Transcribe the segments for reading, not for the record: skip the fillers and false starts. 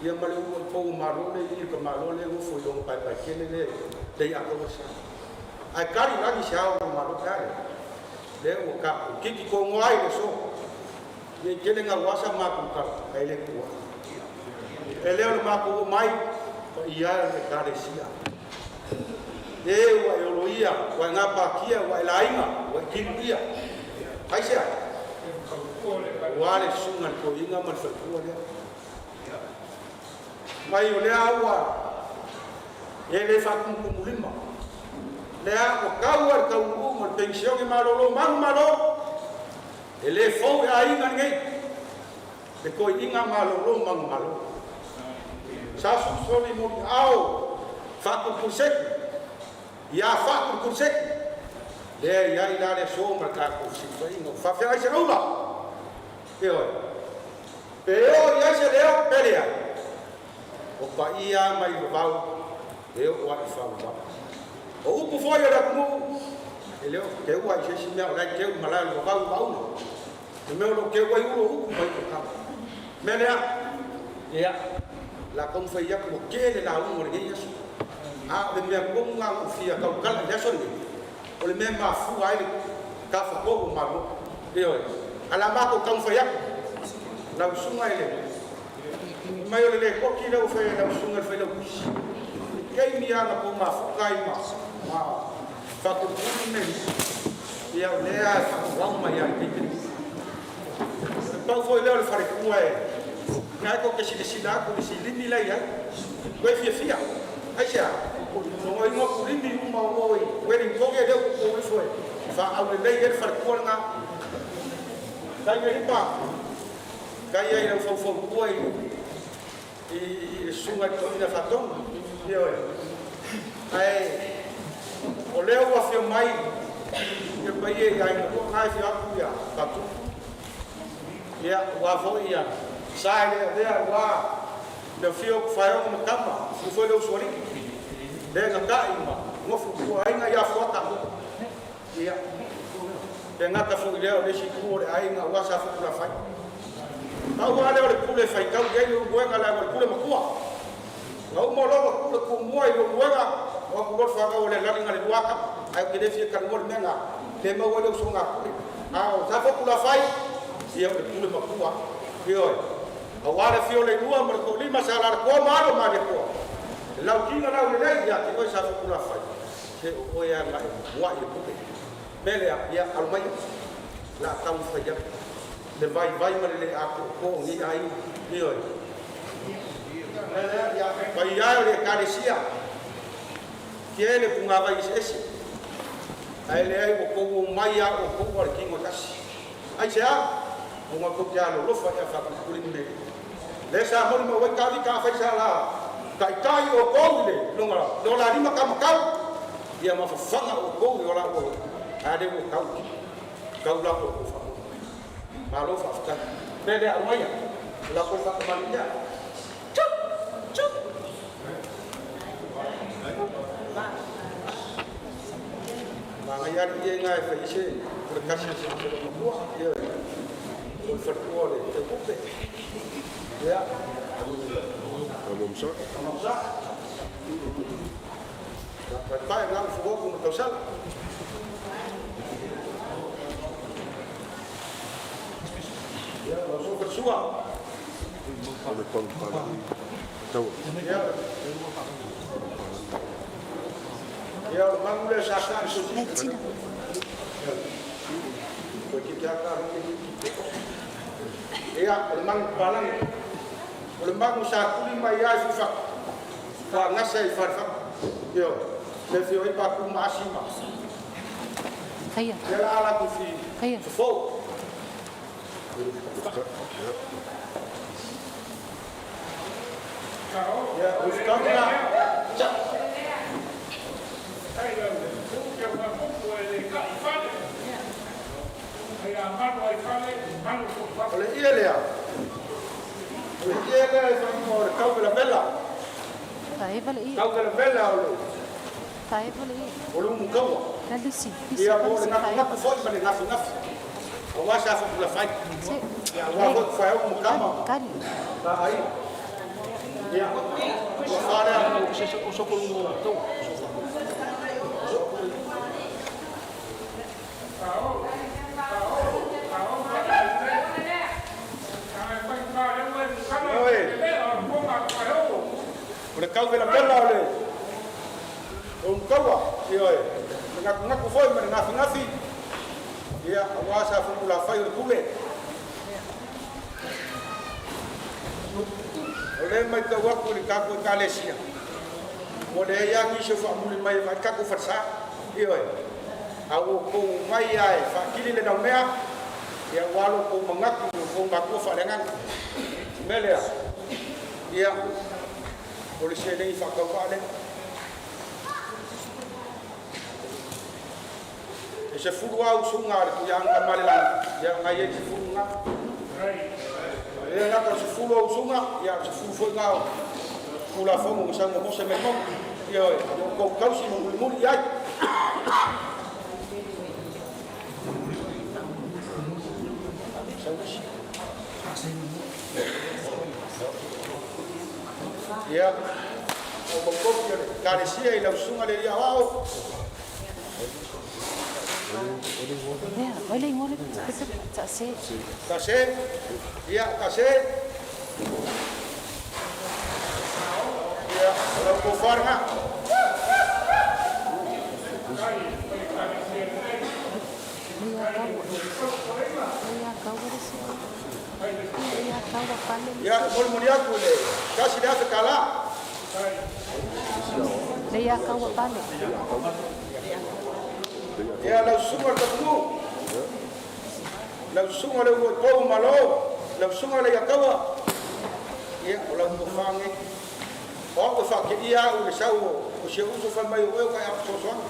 Ia ma le ulu o pou o malo le i ka malo le ufo i loga paepae tele le le i atoa sa. Ae tali lagi se ao o malo pe ale. Le ua tatou titi togoa ai le so. Ia i tele gau asa matou tala ae le tuua. E le o le matou oo mai paia e o le Ekalesia. E ua e oloia, ua e gapatia, ua e laina, ua e timuia. Aisea? Ua le susuga i le toeaina ma le faletua lea. Mai o lea ua e le faatumutumulima. Lea ua tau a le taunuuga o le penisione malolo manu malo. E le fou e aiga lenei le toeaina malolo manu malo. Sa susoli moliao faatulutuluseku ia faatulutuluseku lea i ai la le aso ma le tatou fesilafaiga ua faafeagai se ula. Ioe. Pe oo i ai se leo pe leai, o paia mai vavau e oo ai i faavavau. O upu foi a le atunuu, e le o teua i se isi mea o la e teu i malae o le vavau i Mauna. Le mea o lo o teu ai ulo o upu mai o tama. Mea lea, ia, la taumafai atu ua tele lauga o lenei aso. A o le mea tonu lena na ou fia tautala i le aso lenei, o le mea e mafua ai le tafatolu o Malo. Ioe. Ae o le a matou taumafai atu. Lau susuga i le fai mai o le lēkoti lea ua fai e lau susuga i le Failautusi, i taimi lava na tou mafuta ai ma ma faatulutulu mea ia, o lea e faaauau mai lava i le taimi lenei. E pau foi lea o le faletua e na e tou te silasila atu i le silimi la e i ai, ua e fiafia. Aisea? Ona o igoa kulimi uma o o i Wellington lea ua tou ifo e faaaulelei ai le faletua lena. Tai ai pa, tai ai lau faufautua i i le susuga i le toeaina faatonu. Ioe. Ae o lea ua afio mai le paia i aiga lua na e afio atu ia Patupu. Ia, ua foi ia sa e le avea ua le afio o Faeoga ma Tama, afio foi le usoalii. Le gatai ma nofo tua aiga ia Fuata. Ia, le gata foi lea o le isi itu o le aiga aua sa Fotulafai. Pau lava lea o le pule e faitau i ai Leulumoega leaga o le pule matua. Na uma loa ua tuu le tumua i Leulumoega, o atu loa le fanau a Lealali na le lua tama, ae ou te le fia talanoa i le mea na le maua ai le usoga a Pule. A o sa Fotulafai, ia o le pule matua. Ioe. Aua le afio o Leilua ma le Toalima sa Alaalatoa ma Alo o Malietoa. Le Lautina Laulelei ia te oe sa Fotulafai. Se o oe a na e muai le pule. Mea lea, ia alo maia. La taumafai atu. Le vaivai ma le le atoatoa o nei aiga. Ioe. Mea lea, ia paia e o le Ekalesia. Tele punavai eseese. Ae leai ua tou omai a outou a le tino e tasi. Aisea? Ona tou te alolofa ia faapulipuli ni mea. Lea sa molimau ai Tavita afai sa la taitai outou i le luga lo la lima kamatau, ia mafafaga outou i o la ua a le ua tau tau la outou faamoemoe. Malo faafetai. Mea lea aumaia o la tou faakamani lea. Tchu! Tchu! Manaia lava le ie na e fai se o le tasi o se matua, ia o le faletua o le teutupe. Ia. Amamsa. Amamsa. Paepae na ufu ma tausala. Ia, lau susuga Fatusua. O le palapala. Tau. Ia. Ia, o le magu lea sa sa i Koe ki te aka Ia, o le magu palangi. O le magu sa tuli mai ai fufaka. Faagasa i falefaka. Ia, le fio ai pa ku ma asi ma. Kaia. Ia la ala ku fi. Kaia. Fofo. Ia, ufikauna. Tsa. O le ie lea. O le ie lea e whaingoa o le kauvelavela. Taeva le ie. Kauvelavela o le Taeva le ie. o le umukaua. La lisi. Lisi Ia, po o le lisi gafugafu taeva. foi ma le gafigafi. Aua sa fotulafai. Se. Ia, aua foi kufaeogo ma kama. Kali. Sa ai. Ia, tofa lea. O le kauvelavela o le ulukaua, ioe, le gakugaku foi ma le gafigafi, ia, aua sa fupulafai o le pule. O lea e matau atu i le tatou Ekalesia, ua leai lava nisi o faamuli mai e vaai le tatou falesa. Ioe, a ua outou omai lava e faatili le laumea, ia aua lo outou manatu i outou matua faaleagaga. O le mea lea, ia, o le seleni faatauvaa lea. E 10 lava usuga a le Tuiaana Tamalelagi, ia na i ai le 10 lena. E le gata o le 10 o usuga, ia o le 10 foi lena o Tulafono na saunoa Mose mai mauga. Ioe, ia outou tausi ma mulimuli i ai. Ia, au mautofi o le Ekalesia i lau susuga le Alii Aoao, Lea, oi le igoa le Tase. Tase, ia, Tase. Ia, o lau tofa lena. Lea kaua. Lea kaua le si. Lea kaua pale le Ia, e molimoli atu i le $1,000. Lea kaua pale. Ia, lau susuga le Tapunuu, lau susuga le Uluai Malo, lau susuga le Iataua, ia, o lau tofa nei. O au e faateia au i le sau o si ou uso fai mai o oe o ka e fesoasoani.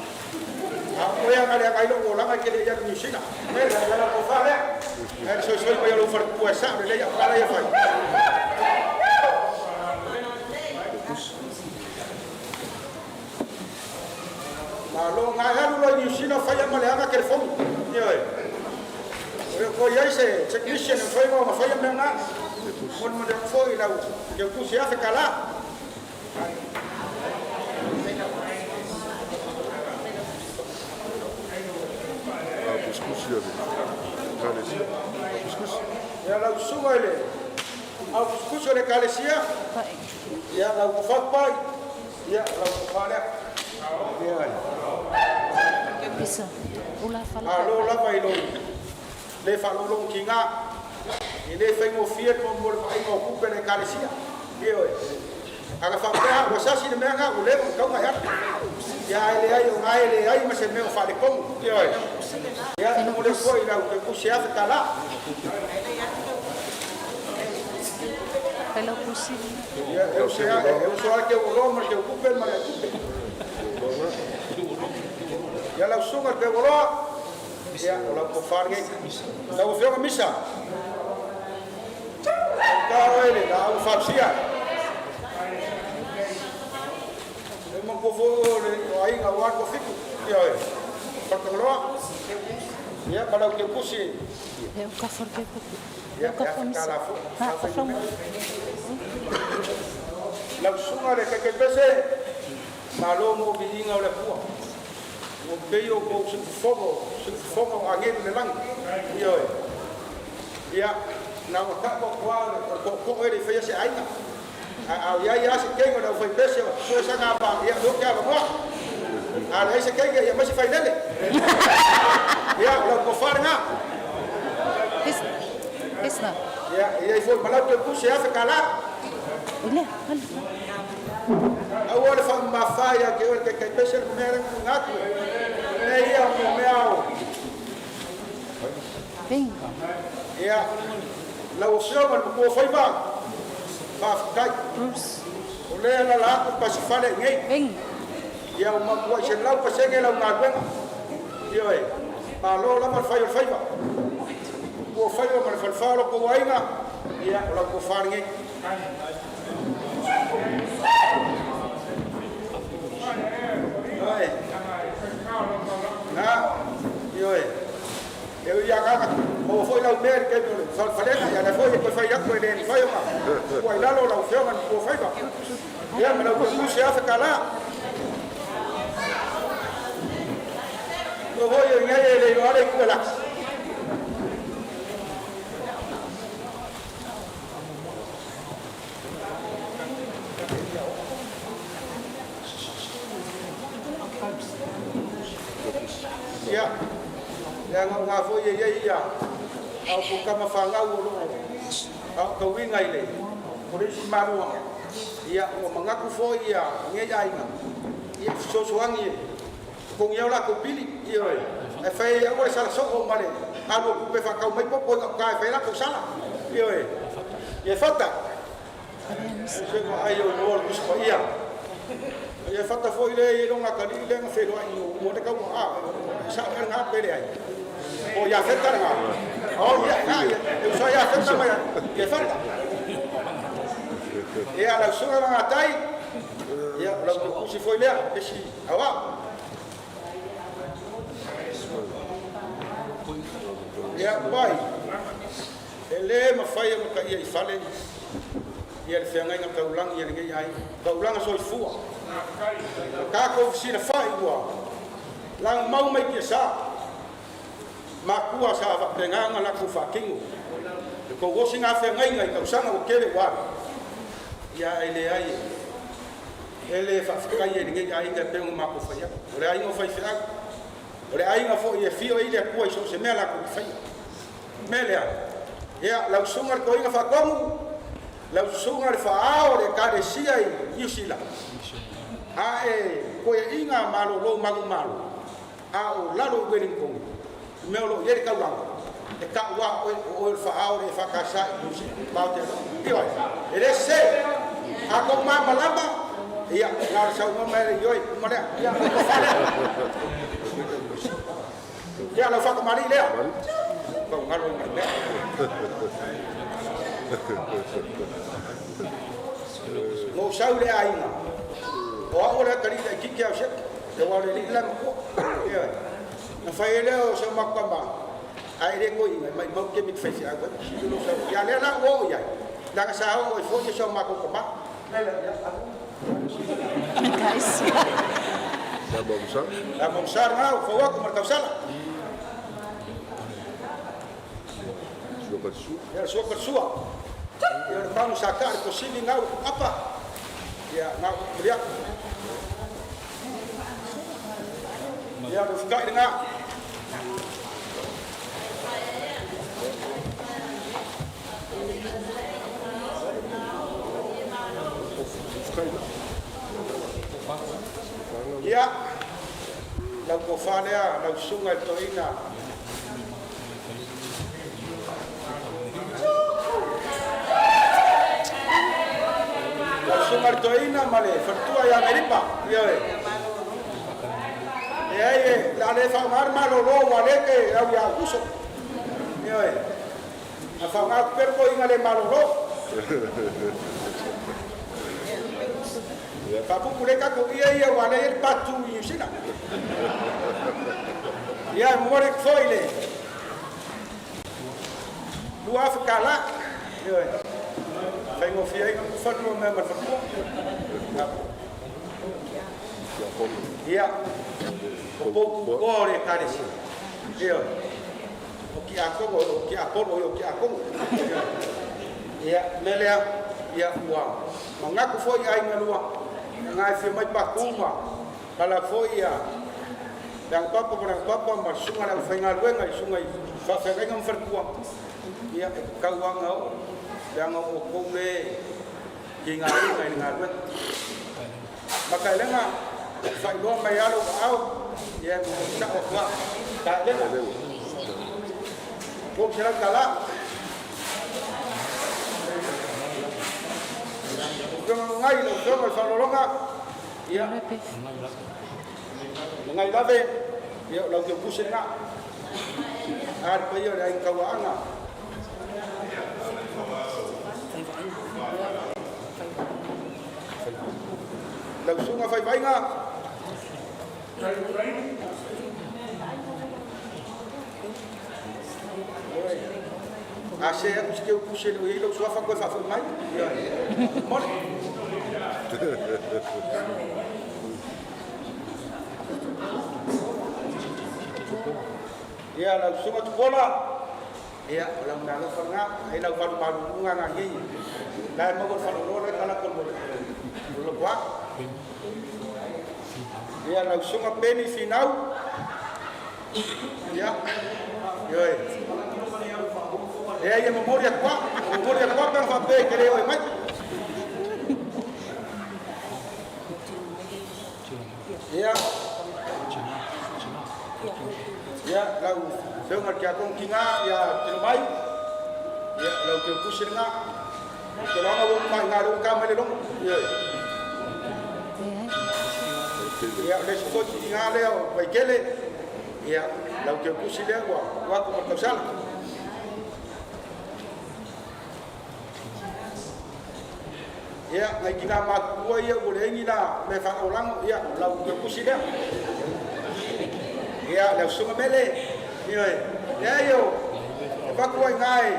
A o oe ana leaga ai lou olaga e te le i alu i Niu Sila. Mea lea, lau tofa lea. Ae le soisoi mai o lou faletua e sao lelei au tala ia fai. Malo, na e alu loa i Niu Sila fai ma leaga telefoni. Ioe. O ko iai se technician e mafai ona faia mea na. Molimoli atu foi i lau keukusi $1,000. A kusikusi a le Ekalesia. A kusikusi. Ia, lau susuga i le au kusikusi o le Ekalesia, Pai. ia, lau tofa pai, ia, lau tofa lea. Ioe. Pisa. Ula fala. Malo lava i lou le faalogologotiga e le faigofie mo le vaaiga o tupe a le Ekalesia. Ioe. Aga faapea ua sasi le mea na ua leva ona tauga e alu. Ia ae leai o na e leai ma se mea o faaletonu. Ioe. Ia, e momoli atu foi i lau keukusi $1,000. Pela kusi. Ia, e uso e uso lava le teuoloa ma le teutupe ma le tupe. Ia, lau susuga le teuoloa, ia, o lau tofa lenei. Lau Afioga Misa, ta oe le laau fausia. E manatua foi o le o aiga aua le toafitu. Ioe. Faletagaloa. Ia, ma lau keukusi. Lea o kafa le pepe. Ia, Lea o kafa e misa. $1,000 foi. Ha, kafa mo. Lau susuga le Taitaipese, malo mo viiga o le Atua. Ua pei o kou siufofoga o agelu i le lagi. Ioe. Ia, na ua tau atu lava o le tootoo e le i faia se aiga. A o iai lava se keiga o le aufaipese o sue saga pa, ia, o ke avanoa. A leai se keiga, ia aumai se failele. Ia, o lau tofa lena. Pisa. Pisa. Ia, e i ai foi ma lau keukusi e $1,000. Lea, ala. Aua le faamamafa ia te oe le Taitaipese le mea lea na tuuina atu. Mea ia o mea o Bing. Ia, lau Afioga le matua faiva, faafetai. Bruce. O lea e alaala atu le pasifale i inei. Bing. Ia, ua matuai 100% lau galuega. Ioe, malo lava le fai o le faiva. Matua faiva ma le falefa o lo outou aiga, ia, o lau tofa lenei. Ioe. Na, ioe. E ui ia agaga maua foi lau mea i le taimi o le falefalega, ia lea foi e toe fai atu e le mafai ona tua i lalo lau Afioga i le Matua Faiva. Ia ma lau tusi $1,000. O foi o ingai e le iloa le itu e laki. Ia, leaga o ngā foi e iai ia au kama whangau o loo au kauinga i le polisi malua. Ia, ua mangaku foi ia ngei aiga. Ia, fesoasoani e totogi ai o latou pili, ioe, ae fai aua le sala soo ma le alu o tupe faatau mai popo i gauta e fai ai latou sala, ioe, ia fata. Se vaai o iloa o le Tusi Paia. Ia fata foi le i lona atalii lea na feiloai mo le taua a sao ea lena pe leai. O Iafeta lena. O ia ia ia e uso Iafeta mai ia fata. Ia lau susuga Lagatai, ia o lau tusi foi lea esi aoao. Ia pai, e lē mafai ona taia i fale ia le feagaiga taulagi a lenei aiga, taulaga soifua. O tatou fesilafai ua lagomau mai tiasa, matua sa faapena ona latou faatino le tou osiga feagaiga i tausaga ua tele ua alu. Ia ae leai, e le faafetaia i lenei aiga e pei ona matou fai atu. O le aiga o faifeau, o le aiga foi e afio ai le Atua i so o se mea latou te faia. O le mea lea, ia lau susuga i le Toeaina Faatonu, lau susuga i le Faaao o le Ekalesia i Niu Sila, a e toeaiina malolo manumalo, a o lalo i Ueligitone, i mea o lo o i ai le taulaga, e tau lava oe o oe o le Faaao o le EFKS i Niu Sila. Matou te ioe, e le sese. A tou malamalama, ia, na o le saunoa mai lava ioe, uma lea. Ia, lau tofa lea. Ia, lau faatamalii lea. Tau galo i mea. Na ou sau i le aiga, o au o le atalii laitiiti lava o Seta, aua o le alii le la e matua. Ioe. Na fai ai lea o si o matou tama, a e le toeaina, e maumau le taimi e te faifeau ai. Ia lea la ua oo i ai, leaga sa oo ai foi si o matou tama. La mausā lena ua fau atu ma le tausala. Ia le sua sua. Ia le tanu sa taa le tosili ngau apa. Ia ngau kulia. Ia le fukai lena. Ia, lau tofa lea, lau susuga i le toeaina. Lau susuga i le toeaina ma le faletua ia Meripa. Ioe. Leai, e le a le faaaoga le malolo ua le te au ia Aukuso. Ioe. A faaaoga atu pea le toeaina le malolo. Faapupu lea tatou ia ia ua lea i ai le patu i Niu Sila. Ia, e momoli atu foi le $2,000. Ioe. Faigofie ai ona tufa lua mea ma le faletua. Ia, o pou o le Ekalesia. Ioe. O tiakono, o tiapolo, o tiakono. Ia, mea lea, ia ua manatu foi i aiga lua, na e fia mai patu ma lala foi ia le agapapa ma le agapapa ma le susuga i le aufaigaluega i susuga i faafeagaiga ma faletua. Ia, e tatau lava ona oo, leaga o outou le tigaina i le galuega. Mataelega, faailoa mai lava lou aao, ia e momoli sao atu lava. Taelega, $300. Afioga Magai, lau afioga i le Faaaloaloga, ia, Magai lave, ia o lau puse lena. A le paia o le aiga tauaana. Lau susuga Faivaiga, A se aku se keu puse le i lou suafa koe faafoi mai. Ioe. Mole. Ia lau susuga Tupuola, ia o lau meaalofa lena, ai lau valu maluluga na nei. La e maua le faaloloa la e tala atu o le lotoa. Ia lau susuga Peni Finau, ia, ioe. Ia ia momoli atu a, momoli atu a pe ana faapea e te le oe mai. Ia, ia lau afioga i le Tiakono Tina ia Tilomai, ia lau teutusi lena. Tulaga ua uma i ina lea ua ta mai le logo. Ioe. Ia o le isi foi tina lea o Vaitele, ia lau teutusi lea ua atu ma le tausala. Ia, nai tina matutua ia ua leai ni la mea faalagolago, ia lau teutusi lea. Ia, lau susuga Mele, ioe, leai o, e avatu ai i ina e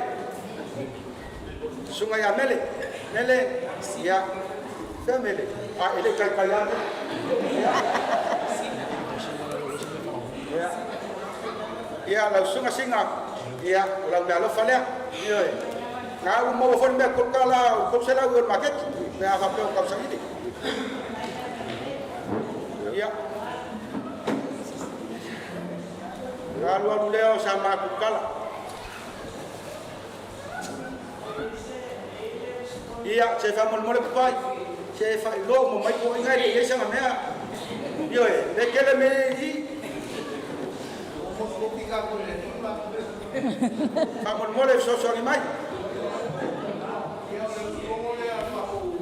susuga ia Mele, Mele, ia, fea Mele? A, e le i taitai lava Mele. Ia, ia, ia, lau susuga Sina, ia, o lau meaalofa lea, ioe. Na ua maua foi le mea $3 o le 300 i le maketi, pe a faapea o tausaili. Ia, ona alu alu lea o sa matou tala. Ia, se faamolemole papai, se faailoa uma mai po o ai e le i ai sana mea. Ioe, le tele mea i i. Faamolemole fesoasoani mai.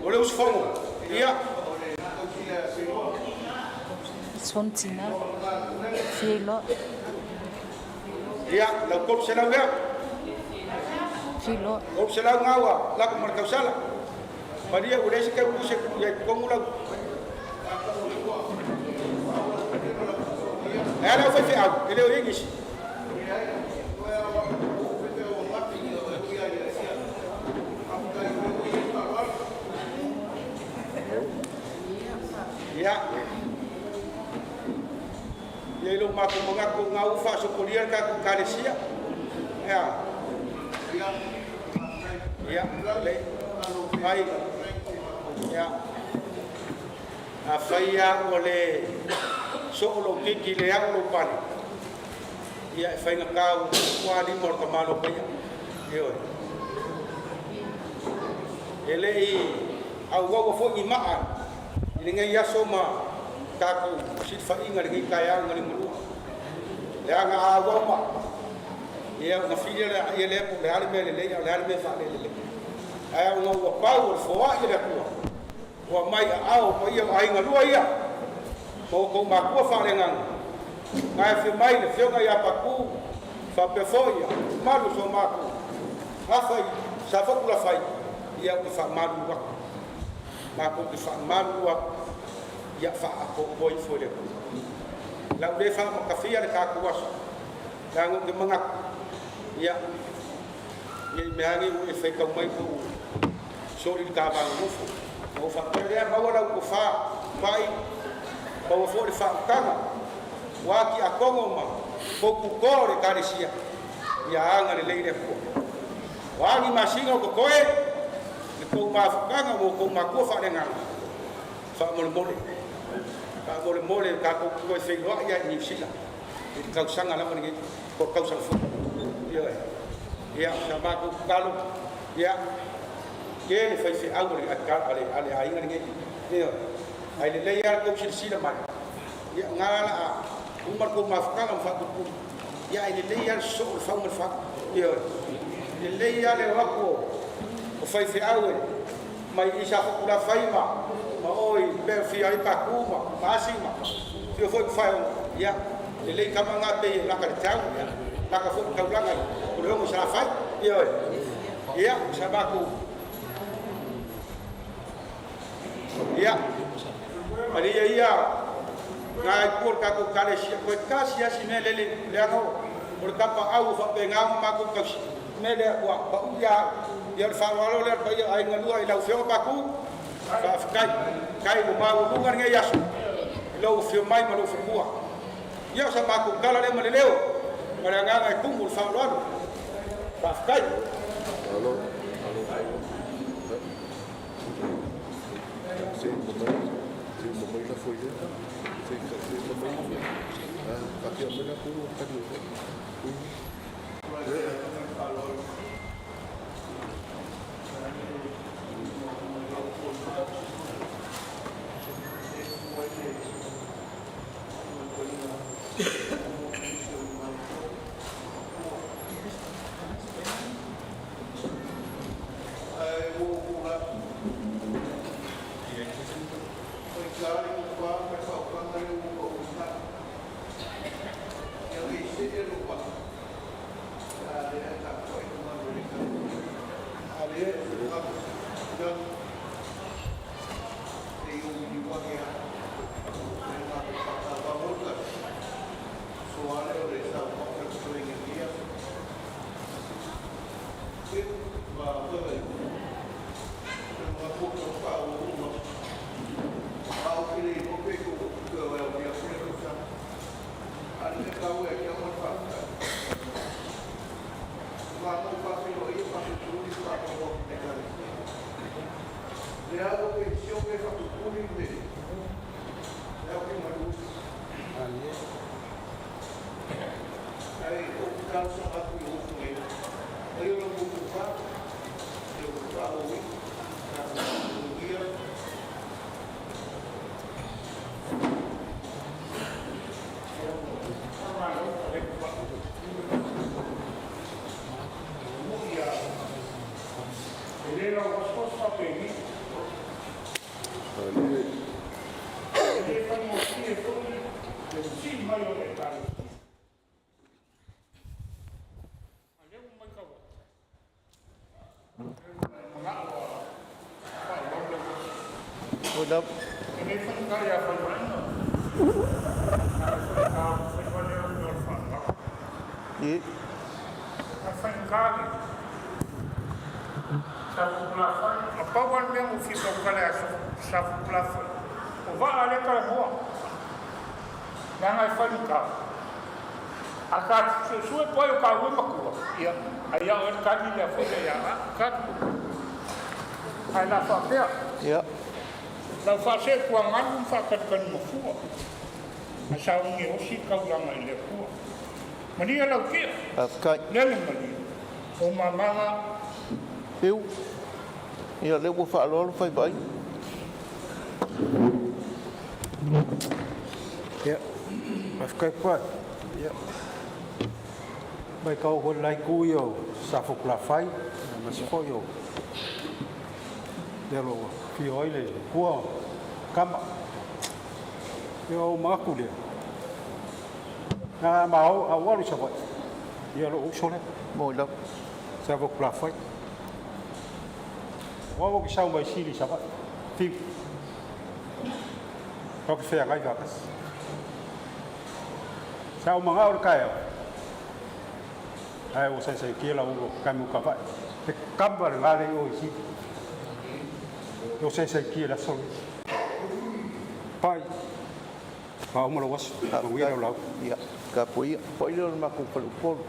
O le usufono. Ia. Usufono tina. Fia iloa. Ia, lau 300 lea. Fia iloa. 300 ngā ua lako ma le tausala. Maria ua leai se tau puse ia i totonu lau. E a le aufaifeau, e le o i ai nisi. Ia. Ia i lou matou manatu o lena ua faasopolia le tatou Ekalesia. Ea. Ia, lelei. Mai. Ia. Afai lava ua le soo lou titi le ao lou pale, ia e faigata ua tuua lima o le tamaloa paia. Ioe. E le i auaua foi ni maa i lenei aso ma tatou silafaiga i lenei taeao na liugalua. Leaga a auau maa, ia ona fili lea lea po o le a le mea lelei a o le a le mea faalelelei. Ae ona ua pau o le foai e le Atua, ua aumai aao o paia o aiga lua ia, ma outou matua faaleagaga, na e afio mai le afioga ia Patu, faapea foi ia mamalu o so matou gafa i Safotulafai, ia ou te faamalulu atu. Matou te faamalulu atu, ia faaatoatoa ifo e le Atua. Lau le faamatafia le tatou aso, leaga ou te manatu, ia, ne i meaane ua e faitau mai po ua soli le ta va nonofo. Ona ou faapea lea, maua lau tofa pai, maua foi le faautaga, ua tiakono ma poututoa o le Ekalesia, ia agalelei le Atua. O a ni masina o totoe, le tou mafutaga ma outou matua faaleagaga, faamolemole, faamolemole tatou te toe feiloai lava i Niu Sila i le tausaga lava lenei, po o le tausaga fou. Ioe. Ia, sa matou tatalo, ia, tele faifeau a le, a le aiga lenei. Ioe. Ae lelei lava le tou silasila mai. Ia, o lena la a uma le tou mafutaga ma faatupulaia, ia ae lelei lava le sosoo o le fau ma le fau. Ioe. Lelei lava le o atu o faifeau e mai i Safotulafai ma o i mea e fia ai Patu ma Asi ma fia foi ma Faeono, ia, lelei tama na pei e lata i le town, ia, lata foi le taulaga i Puleono i Salafai. Ioe. Ia, sa matou ia, malia ia ngā i tua o le tatou Ekalesia, toe tasi lava si mea lele, leaga o le tapaau o faapena ona matou tausi. mea lea ua pau ia au. Ia o le faaaloalo lea le paia o Aiga Lua i lau Afioga Paku, faafetai. Faafetai ua maualuga lenei aso i lou afio mai ma lou falelua. Ia o sa matou tala lea ma le leo ma le agaga e tumu i le faaaloalo. Faafetai. Malo, malo. Se i uma mai, se i uma mai lafo i lea. Se i uma mai. Faapea mai la kou tali o Mo lava. Ie. Ia. Faafetai. Fiu. Ia, lea ua faaaloalo faiva ai. Ia, faafetai Pae. Ia, matau foi i le la itu ia o Safotulafai, aemaise foi o le o lo o afio ai le Matua o Kama. Ia, ona ou manatu lea, a ou alu i Savaii, ia o lou uso lea, Mo lava. Safotulafai. O au ou te sau mai Sili i Savaii, Fiu. Tatou te feagai faatasi. Sa ou manao i le taeao, ae ua saisaitia lau ulo taimi o Kava'i. Le kama lena lea i o i Sili. Ua saisaitia i le aso lea. Pai, faauma lou aso, manuia lau lauga. Ia, tapuaia. Foi lea o le matou faleupolu.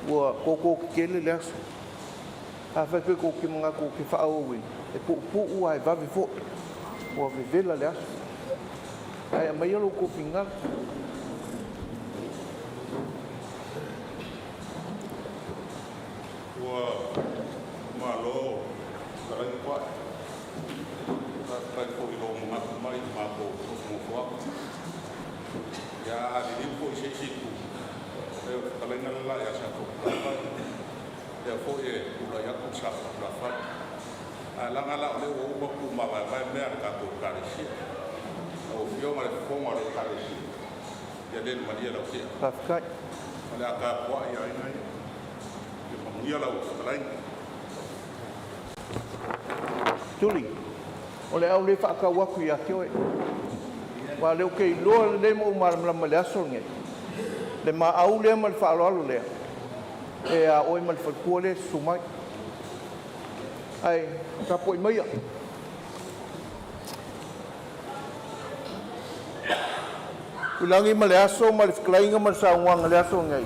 Ua toto tetele le aso. Afai pe tou te manatu ou te faaauauina, e puupuu lava e vave foi. Ua vevela le aso. Ae aumaia lo outou finagalo. Ua malo fetalai Pae. Faafetai foi i lou manatu mai i le matou nofonofoaga. Ia a liliu foi i se isi itu, e leai o le fetalaiga le la ia Safotulafai. Lea foi e tulai atu le Safotulafai. Ae leaga la o lea ua uma tumavaevae mea a le tatou Ekalesia. Lau Afioga i le Fofoga o le Ekalesia, ia lele malie lau tia. Faafetai. O le a tapuai aiga ia. Ia manuia lau fetalaiga. Tuli, o le a ou le faatau atu ia te oe, aua o lea ou te iloa lelei ma ou malamalama i le aso lenei, le maau lea ma le faaaloalo lea. E a oe ma le faletua lea e susu mai. Ae tapuai maia. Tuilagi ma le aso ma le fetalaiga ma le saunoaga i le aso lenei,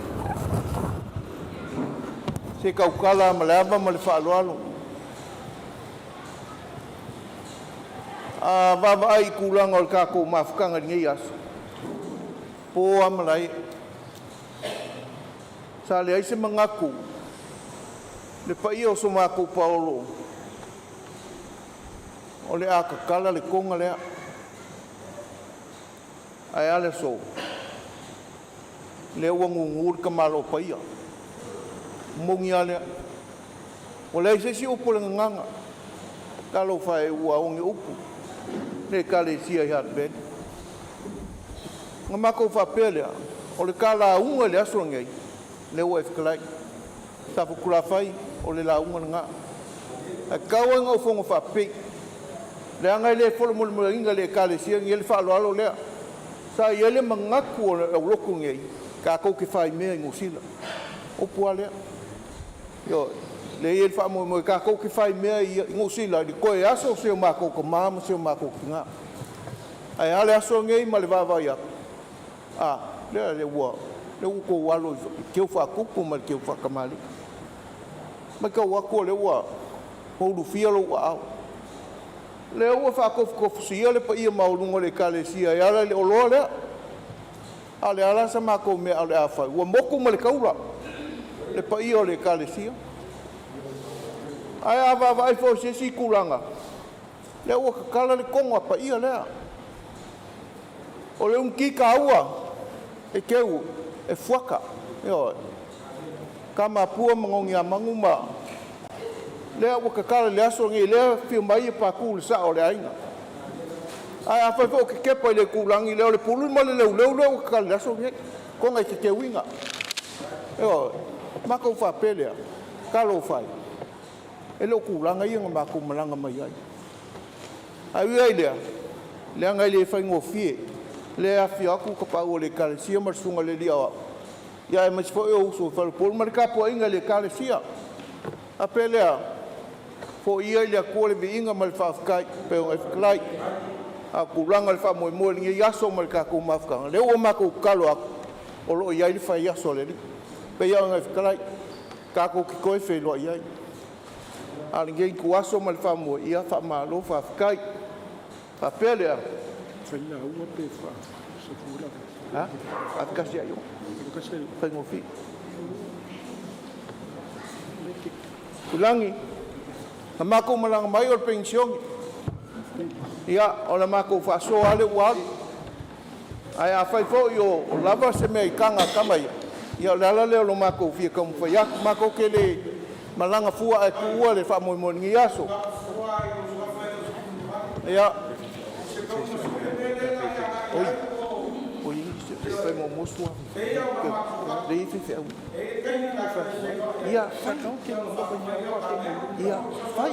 se tautala lava ma le ava ma le faaaloalo. A vaavaai i tulaga o le tatou mafutaga i lenei aso, po lava malae. Sa leai se manatu le paia o so matou paolo o le a tatala le toga lea. Ae a le aso? Lea ua gugu le tamaloa paia. Moni a lea. Ua leai se isi upu a le gagana. Talofa e ua oge upu le Ekalesia i Hard. Na matou faapea lea, o le ta lauga i le aso lenei, lea ua e fetalai. Safotulafai, o le lauga lena. Ae tau lava ina ou fono faapipii, leaga e le folomolemoleina e le Ekalesia lenei le faaaloalo lea. Sa i ai le manatu o le aulotu lenei, tatou te faimea i Niu Sila. O upu lava lea. Ioe. Lea e i ai le faamoemoe tatou te faimea i Niu Sila i le toe aso o si o matou tama ma si o matou tina. Ae a le aso lenei ma le vaavaai atu? A, lea ua outou alo i keu faatupu ma le keu faatamalii. Matau atu o lea ua ulufia lou aao. Lea ua faatofutofusia le paia maualuga o le Ekalesia e ala i le oloa lea. A o le a la sa matou mea o le a fai? Ua motu ma le taula le paia o le Ekalesia. Ae a vaavaai foi i se isi tulaga, lea ua tatala le toga paia lea. O le uniti taua e teu e fuata, ioe, Tamapua ma Nogiamanu ma lea ua tatala i le aso lenei, lea e afio mai Patu le sao o le aiga. Ae afai foi ou te tepa i le itulagi lea o le pulu ma le leuleu lea ua tatala i le aso lenei, toga e te teuina. Ioe, matou faapea lea, talofa e, e le o tulaga ia na matou malaga mai ai. Ae ui lava i lea, leaga e le faigofie, lea e afifio atu tapaau o le Ekalesia ma le susuga i le alii aoao, aemaise foi ou uso i faleupolu ma le tapuaiga i le Ekalesia. Faapea lea, foi ia i le Atua le viiga ma le faafetai e pei ona e fetalai. A o tulaga i le faamoemoe i lenei aso ma le tatou mafutaga, lea ua matou tatalo atu, o lo o i ai le faiaso a le Alii. E pei lava ona e fetalai, tatou te toe feiloai ai. A o lenei ituaso ma le faamoemoe, ia faamalo faafetai. Faapea lea, a? Faatasi lava i o, faigofie. Tuilagi, na matou malaga mai o le penisione, ia o le matou faasoa lava lea ua alu. Ae afai foi o lava se mea i taga a tama ia, ia o le ala lea o lo matou fia taumafai atu. Matou te le malaga fua ae tuua le faamoemoe i lenei aso. Ia, oi, oi, se fai muamua suafa. Lea e i ai faifeau. Ia, fai. Ia, fai.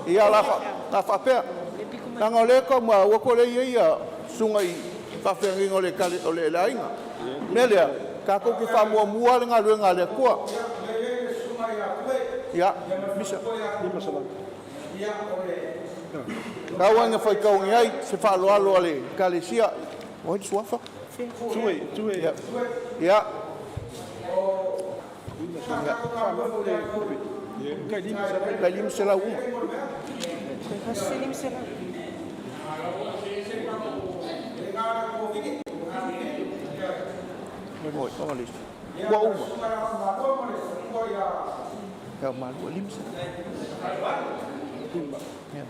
Ia, la a faapea, leaga o lea e tau maua atu o lea e i ai susuga i faafeagaiga o le o le aiga. O le mea lea, tatou te faamuamua le galuega a le Atua. Ia, misa. Tau lava ina faitau ane ai se faaaloalo a le Ekalesia. O ai le suafa? Ia. Ia. Tai 500 uma. Oi, o le isi. Ua uma. Ia, malua, 500. Ia.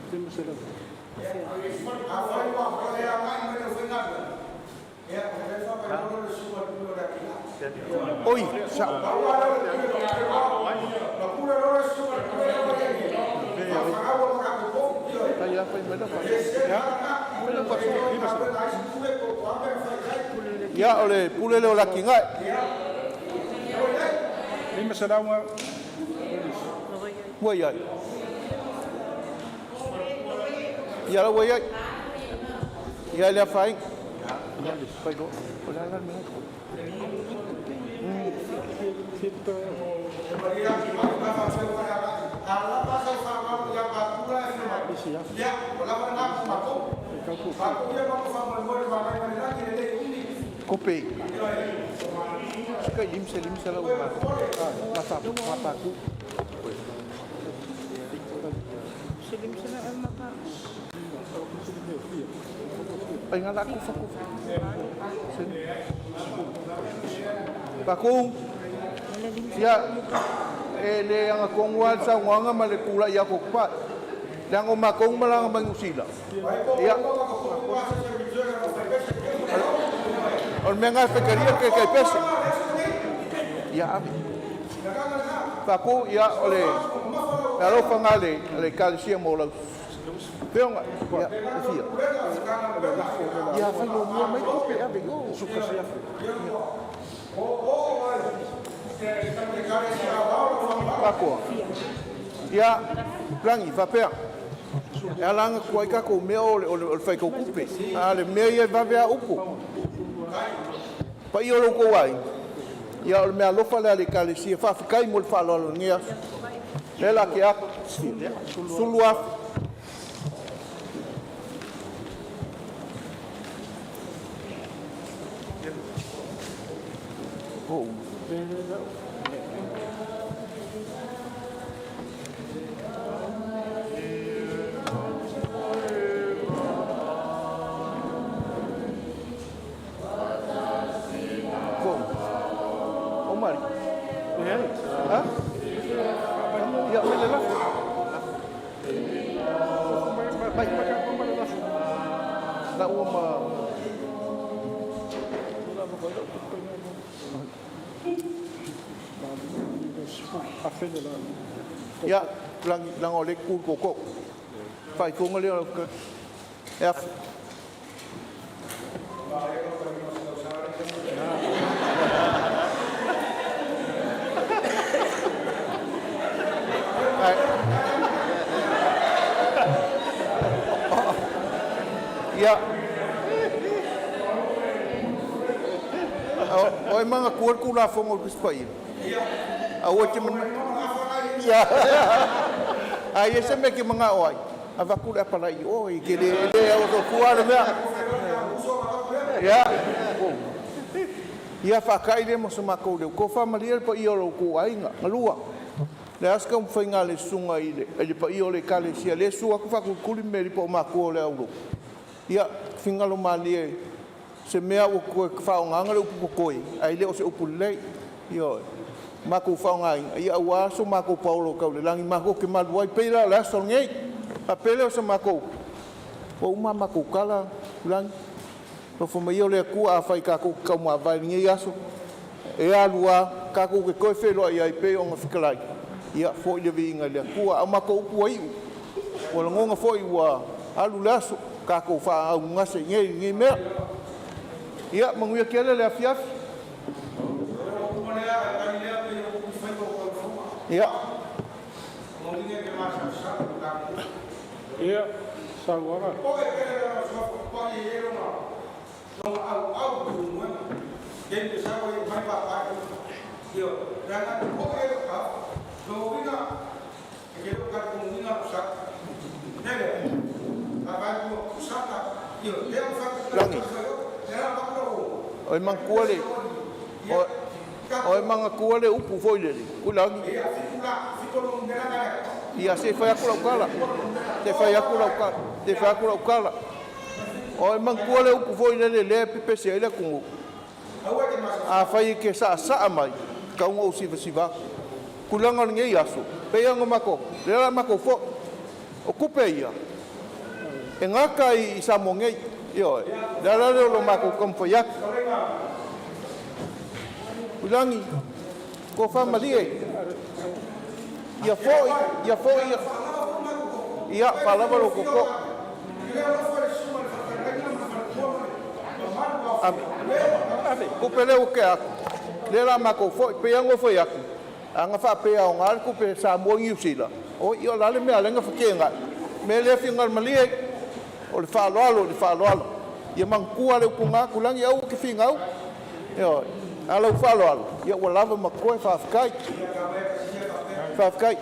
Oi, sao. Tai la fai mai la faasoa. Mai la faasoa. Ia, o le pule lea o Laki Gae. Ua i ai. Ia la ua i ai. Ia le afaina. Fai loa. O le a la le mea? Kope. Suka lim se lim se la uma. Ma fa ma pa ku. Se lim se la ma pa. Ai ngala ku fa ku. Pa ku. Ia e le anga kongwa sa nganga ma le kula ia ko pa. Le anga ma kong ma langa mangusila. Ia. O le mea ngai fekaria ke kai pese. Ia ave. Pa ku ia o le alofa ngā le kalesia mo lau. Feonga, ia, e fia. Ia, whai o mua mai kope ave, o. Pakoa. Ia, rangi, whapea. E alanga kua i kako mea o le, o le, o le whai kupe. A le mea ia vave a upu. Pa i o lo ko ai. Ia o le mea alofa le ale kalesia. Whawhikai mo le whaaloalo ngia. Le la ke aku. Sulu afu. Oh. Bom. O Mari. Ha? Ia, mai le lafo. Mai. La ua ma... Ia, lang, lang o le ku koko. Fai fonga le o ka. E af. Ai. Ia. O, o e manga kuar ku la fonga o kuspa ia. A o te mana. Ia. Ai e se me ke manga o ai. A vaku le apala i o i ke le le o to kua le mea. Ia. Ia whakai le mo sa makou le. Ko whamalia le pa ia o lo ko ainga. Ngalua. Le aska umwhainga le sunga i le, le pa ia o le kalesia. Le sua ku whakukuli me lipo o mākua o le aulo. Ia, fingalo malie se mea ua koe whaonganga le upu koe, ai le o se upu lei. Ia, mākou whaongainga. Ia, ua aso mākou paolo kau le langi mākou ke malu ai. Peila le aso ngei. A pele o se mākou. Ua uma mākou kala, langi. Lofo mai o le akua a whai kākou ki kau mā vai ngei aso. E alua, kākou ke koe wheloa i ai pe o ngā fikalai. Ia, fo i le viinga le akua. Au mākou upu ai u. Ua langonga fo i ua alu le aso. Kākou wha au ngase ngei ngei mea. Ia, manguia kele le afiafi. Ia. Ia, sauaga. Langi. O e mangkua le. O e mangakua le upu foi le le. Kulangi. Ia se whai aku lau kala. Te whai aku lau kala. Te whai aku lau kala. O e mangkua le upu foi le le le pepese ai le kungu. A whai ke sa sa mai. Kaunga o siva siva. Kulanga o ngei aso. Pe ia mako. Le la mako fo. O kupe ia. E ngaka i sa mo ngei. Io. Le la le lo mako kamfo yak. Ulangi. Ko wha malie. Ia fo ia fo ia. Ia whalava lo koko. Ame. Kupe leo ke aku. Le la mako fo pe ia ngo fo aku. Anga fa pe au ngal kupe sa mo ngiu sila. O ia la le mea lenga fa kenga. Me le fi ngal malie. O le wha loalo, le wha loalo. Ia mangkua le upunga kulangi au ke fi ngau. Io. A o lau faaaloalo, ia ua lava ma totoe, faafetai. Faafetai.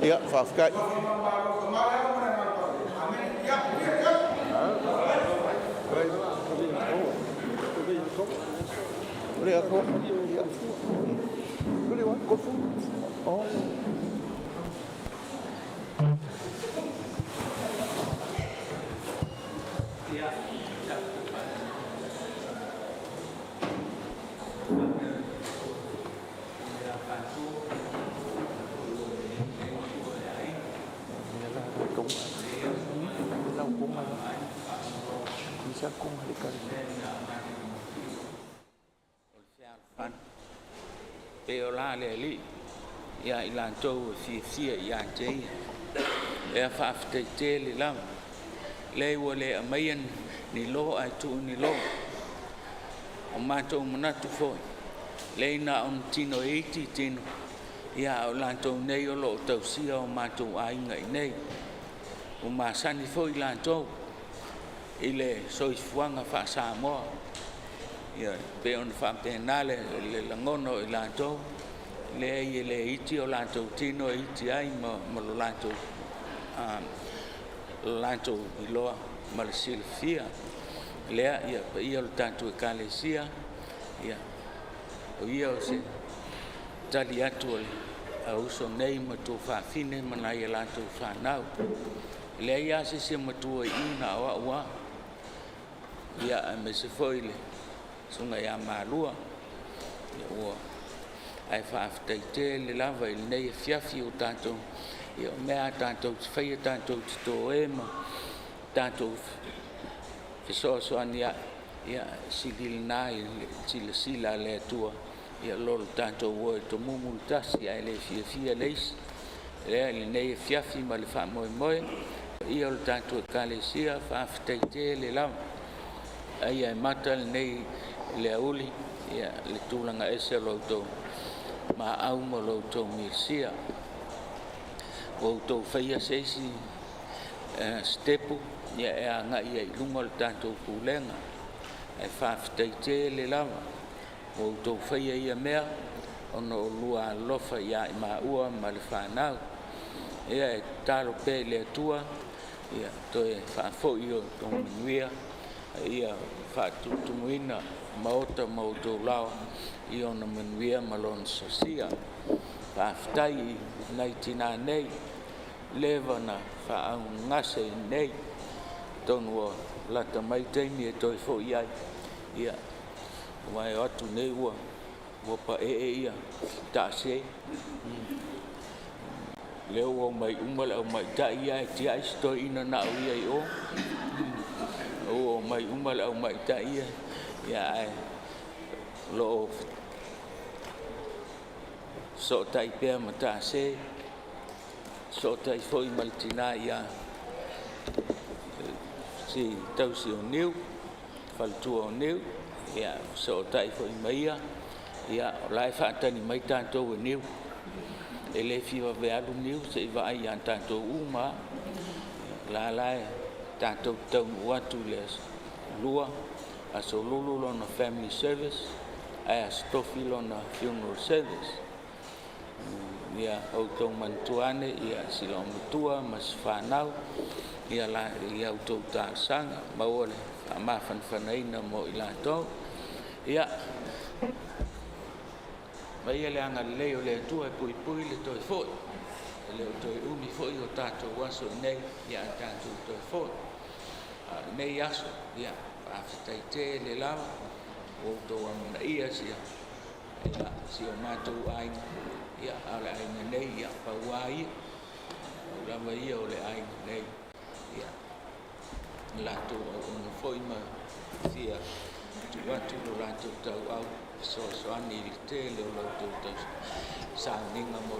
Ia faafetai. Pei o la le Alii ia i latou e fiafia ia te Ia. Lea faafetai tele lava. Leai ua le aumaia ni lo ae tuu ni lo. O matou manatu foi, leai na ona tino e iti tino, ia a o latou nei o lo o tausia o matou aiga i inei. Ua masani foi latou i le soifuaga faa-Samoa. Ia, pei ona faapena le lagona o i latou, leai e le iti o latou tino e iti ai ma lo latou iloa ma le silafia. Lea, ia, paia o le tatou Ekalesia, ia, o ia o se tali atu a uso nei ma tuafafine ma nai a latou fanau. E leai lava se isi e matua i i na o au lava. Ia, aemaise foi le susuga ia Malua. Ia, ua ae faafetai tele lava i lenei afiafi o tatou, ia, o mea lava tatou te faia, tatou te toe ma tatou fesoasoani ai, ia, sili lena i le silasila a le Atua, ia lo le tatou o e tomumu le tasi ae le fiafia le isi. Lea i lenei afiafi ma le faamoemoe, paia o le tatou Ekalesia, faafetai tele lava. Aia e mata lenei le auli, ia, le tulaga ese o lo outou maau ma lo outou misia. Ua outou faia se isi sitepu ia e agai ai i luma o le tatou pulega. Ae faafetai tele lava ua outou faia ia mea ona o lua alofa ia i maua ma le fanau. Ia e tatalo pea i le Atua ia toe faafoi o outou manuia, ia faatutumuina maota ma outou laoa i ona manuia ma lona sosia. Faafetai i nai tinā nei, leva na faaaaogagase i nei, atonu ua lata mai taimi e toe foi ai, ia, aua e o atu nei ua paee ia taase. Lea ua omai uma le aumaitai ae tiai si toeaina na o ia i o. Ua omai uma le aumaitai ia, ia ae o lo o fesootai pea ma taase, fesootai foi ma le tina ia si tausi o Niu, faletua o Niu, ia fesootai foi ma ia, ia o la e faatali mai tatou e Niu. E le fia vave alu Niu se i vaai ia tatou uma. O la la e tatou te taunuu atu i le aso Lua, aso Lulu lona family service, ae aso Tofi lona funeral service. Ia outou manatua ane, ia si loomatua ma si fanau, ia la, ia outou talosaga, maua le faamafanafanaina mo i latou. Ia, maia le agalelei o le Atua e puipui le toe foi. E le o toe umi foi o tatou aso i nei, ia a tatou toe foi. A o lenei aso, ia, faafetai tele lava, ua outou amanaia si ia, si o matou aiga, ia, a o le aiga nei, ia, pau lava ia, pau lava ia o le aiga nei, ia, latou auauna foi ma fia tuu atu lo latou tauau fesoasoani i le tele o la outou sauniga mo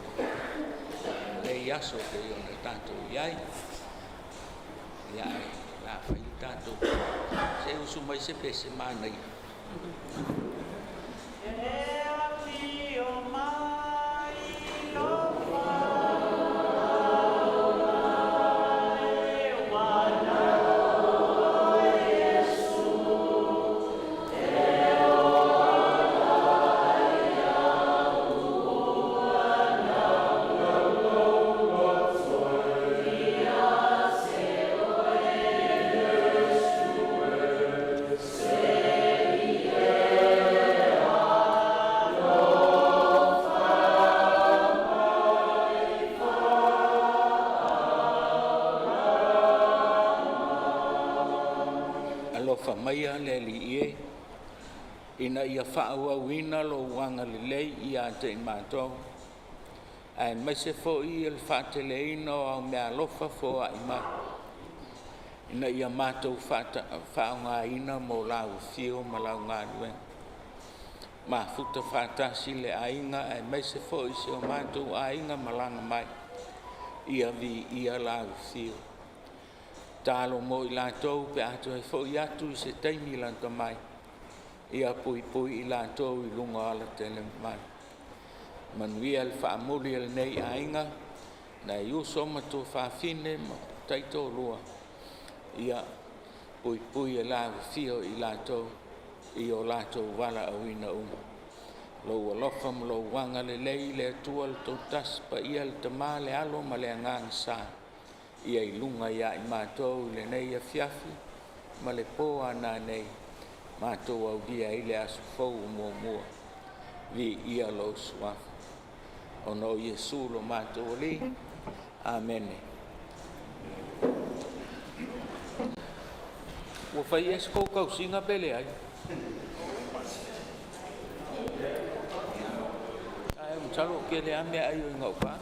lenei aso pei ona tatou i ai. Ia, ae o le a fai le tatou se i usu mai se pese manaia. Ina ia faaauauina lou agalelei ia te i matou, aemaise foi le faateleina o au meaalofa foai mai, ina ia matou faaaogaina mo lau afio ma lau galuega. Mafuta faatasi le aiga aemaise foi si o matou aiga malaga mai, ia viia lau afio. Tatalo mo i latou pe a toe foi atu i se taimi lata mai, ia puipui i latou i luga o alatele. Manuia le faamuli o lenei aiga, nai uso ma tuafafine ma taitoalua, ia puipui e lau Afio i latou i o latou valaauina uma. Lou alofa ma lou agalelei le Atua le Toatasi, Paia le Tama le Alo ma le Agaga Sa, ia i luga ia i matou i lenei afiafi ma le po a nanei, matou aulia ai le aso fou ua muamua. Viia lou Suafa. Ona o Iesu lo matou Alii. Amene. Ua fai ea se tou tausiga pe leai? Ae masalo o tele lava meaai o i gauta.